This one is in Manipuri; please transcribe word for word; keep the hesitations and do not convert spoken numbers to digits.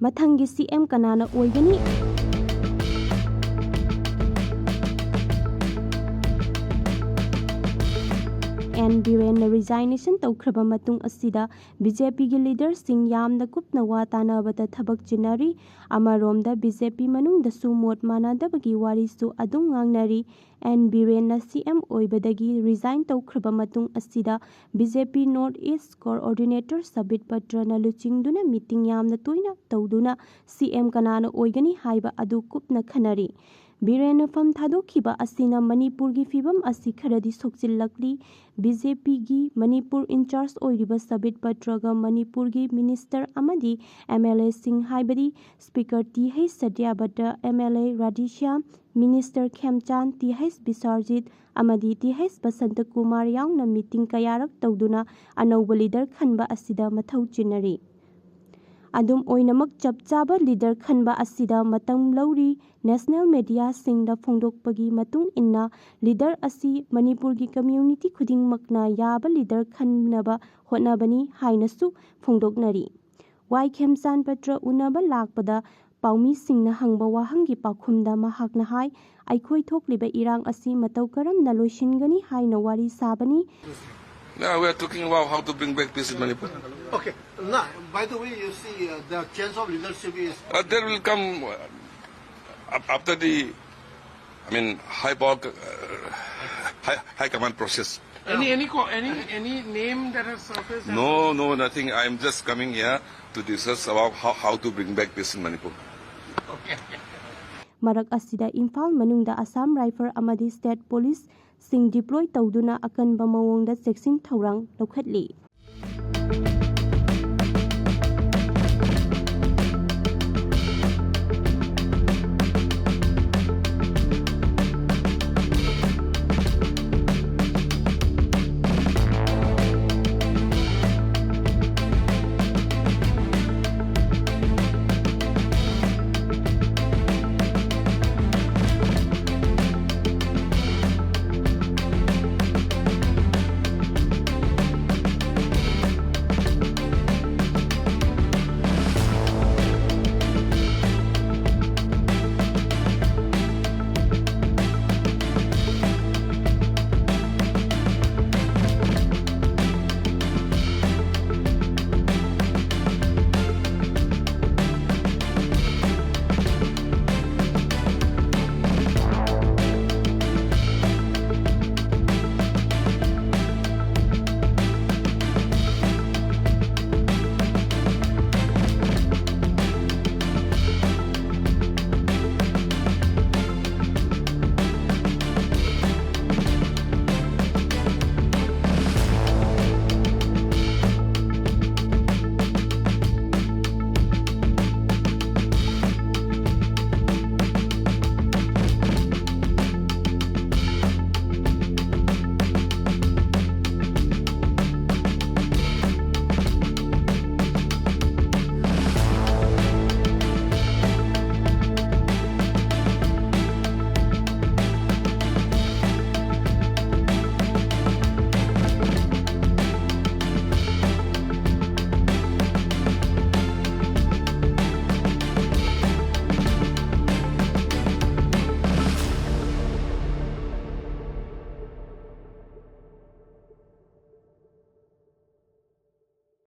ꯃꯊꯪꯒꯤ ꯁꯤ ꯑꯦꯝ ꯀꯅꯥꯅ ꯑꯣꯏꯒꯅꯤ? ꯑꯦꯟ ꯕꯤꯔꯦꯟꯅ ꯔꯤꯖꯥꯏꯅꯦꯁꯟ ꯇꯧꯈ꯭ꯔꯕ ꯃꯇꯨꯡ ꯑꯁꯤꯗ ꯕꯤ ꯖꯦ ꯄꯤꯒꯤ ꯂꯤꯗꯔꯁꯤꯡ ꯌꯥꯝꯅ ꯀꯨꯞꯅ ꯋꯥ ꯇꯥꯅꯕꯗ ꯊꯕꯛ ꯆꯤꯟꯅꯔꯤ꯫ ꯑꯃꯔꯣꯝꯗ ꯕꯤ ꯖꯦ ꯄꯤ ꯃꯅꯨꯡꯗꯁꯨ ꯃꯣꯠ ꯃꯥꯟꯅꯗꯕꯒꯤ ꯋꯥꯔꯤꯁꯨ ꯑꯗꯨꯝ ꯉꯥꯡꯅꯔꯤ꯫ ꯑꯦꯟ ꯕꯤꯔꯦꯟꯅ ꯁꯤ ꯑꯦꯝ ꯑꯣꯏꯕꯗꯒꯤ ꯔꯤꯖꯥꯏꯟ ꯇꯧꯈ꯭ꯔꯕ ꯃꯇꯨꯡ ꯑꯁꯤꯗ ꯕꯤ ꯖꯦ ꯄꯤ ꯅꯣꯔꯠ ꯏꯁ ꯀꯣꯑꯣꯔꯗꯤꯅꯦꯇꯔ ꯁꯕꯤꯠ ꯄꯇ꯭ꯔꯅ ꯂꯨꯆꯤꯡꯗꯨꯅ ꯃꯤꯇꯤꯡ ꯌꯥꯝꯅ ꯇꯣꯏꯅ ꯇꯧꯗꯨꯅ ꯁꯤ ꯑꯦꯝ ꯀꯅꯥꯅ ꯑꯣꯏꯒꯅꯤ ꯍꯥꯏꯕ ꯑꯗꯨ ꯀꯨꯞꯅ ꯈꯟꯅꯔꯤ꯫ ꯕꯤꯔꯦꯟꯅ ꯐꯝ ꯊꯥꯗꯣꯛꯈꯤꯕ ꯑꯁꯤꯅ ꯃꯅꯤꯄꯨꯔꯒꯤ ꯐꯤꯕꯝ ꯑꯁꯤ ꯈꯔꯗꯤ ꯁꯣꯛꯆꯤꯜꯂꯛꯂꯤ꯫ ꯕꯤ ꯖꯦ ꯄꯤꯒꯤ ꯃꯅꯤꯄꯨꯔ ꯏꯟꯆꯥꯔꯖ ꯑꯣꯏꯔꯤꯕ ꯁꯕꯤꯠ ꯄꯇ꯭ꯔꯒ ꯃꯅꯤꯄꯨꯔꯒꯤ ꯃꯤꯅꯤꯁꯇꯔ ꯑꯃꯗꯤ ꯑꯦꯝ ꯑꯦꯜ ꯑꯦꯁꯤꯡ ꯍꯥꯏꯕꯗꯤ speaker T H Satyabrata, M L A Radheshyam, minister Khemchand, T H Biswajit ꯑꯃꯗꯤ ꯇꯤ ꯍꯩꯆ ꯕꯁꯟꯇ ꯀꯨꯃꯥꯔ ꯌꯥꯎꯅ ꯃꯤꯇꯤꯡ ꯀꯌꯥꯔꯛ ꯇꯧꯗꯨꯅ ꯑꯅꯧꯕ ꯂꯤꯗꯔ ꯈꯟꯕ ꯑꯁꯤꯗ ꯃꯊꯧ ꯆꯤꯟꯅꯔꯤ꯫ ꯑꯗꯨꯝ ꯑꯣꯏꯅꯃꯛ, ꯆꯞ ꯆꯥꯕ ꯂꯤꯗꯔ ꯈꯟꯕ ꯑꯁꯤꯗ ꯃꯇꯝ ꯂꯧꯔꯤ꯫ ꯅꯦꯁꯅꯦꯜ ꯃꯦꯗꯤꯌꯥꯁꯤꯡꯗ ꯐꯣꯡꯗꯣꯛꯄꯒꯤ ꯃꯇꯨꯡ ꯏꯟꯅ, ꯂꯤꯗꯔ ꯑꯁꯤ ꯃꯅꯤꯄꯨꯔꯒꯤ ꯀꯝꯃ꯭ꯌꯨꯅꯤꯇꯤ ꯈꯨꯗꯤꯡꯃꯛꯅ ꯌꯥꯕ ꯂꯤꯗꯔ ꯈꯟꯅꯕ ꯍꯣꯠꯅꯕꯅꯤ ꯍꯥꯏꯅꯁꯨ ꯐꯣꯡꯗꯣꯛꯅꯔꯤ꯫ ꯋꯥꯏ ꯈꯦꯝꯆꯥꯟ ꯄꯇ꯭ꯔ ꯎꯅꯕ ꯂꯥꯛꯄꯗ ꯄꯥꯎꯃꯤꯁꯤꯡꯅ ꯍꯪꯕ ꯋꯥꯍꯪꯒꯤ ꯄꯥꯎꯈꯨꯝꯗ ꯃꯍꯥꯛꯅ ꯍꯥꯏ, "ꯑꯩꯈꯣꯏ ꯊꯣꯛꯂꯤꯕ ꯏꯔꯥꯡ ꯑꯁꯤ ꯃꯇꯧ ꯀꯔꯝꯅ ꯂꯣꯏꯁꯤꯟꯒꯅꯤ ꯍꯥꯏꯅ ꯋꯥꯔꯤ ꯁꯥꯕꯅꯤ"꯫ Now we are talking about how to bring back peace in Manipur. Okay. Now, by the way, you see, uh, the change of leadership is. Uh, there will come uh, af- after the, I mean, high power, uh, high, high command process. Any any co- any any name that has surfaced? No, no, nothing. I'm just coming here to discuss about how, how to bring back peace in Manipur. Okay. ꯃꯔꯛ ꯑꯁꯤꯗ ꯏꯝꯐꯥꯜ ꯃꯅꯨꯡꯗ ꯑꯁꯥꯝ ꯔꯥꯏꯐꯜ ꯑꯃꯗꯤ ꯁ꯭ꯇꯦꯠ ꯄꯨꯂꯤꯁꯁꯤꯡ ꯗꯤꯄ꯭ꯂꯣꯏ ꯇꯧꯗꯨꯅ ꯑꯀꯟꯕ ꯃꯑꯣꯡꯗ ꯆꯦꯛꯁꯤꯟ ꯊꯧꯔꯥꯡ ꯂꯧꯈꯠꯂꯤ꯫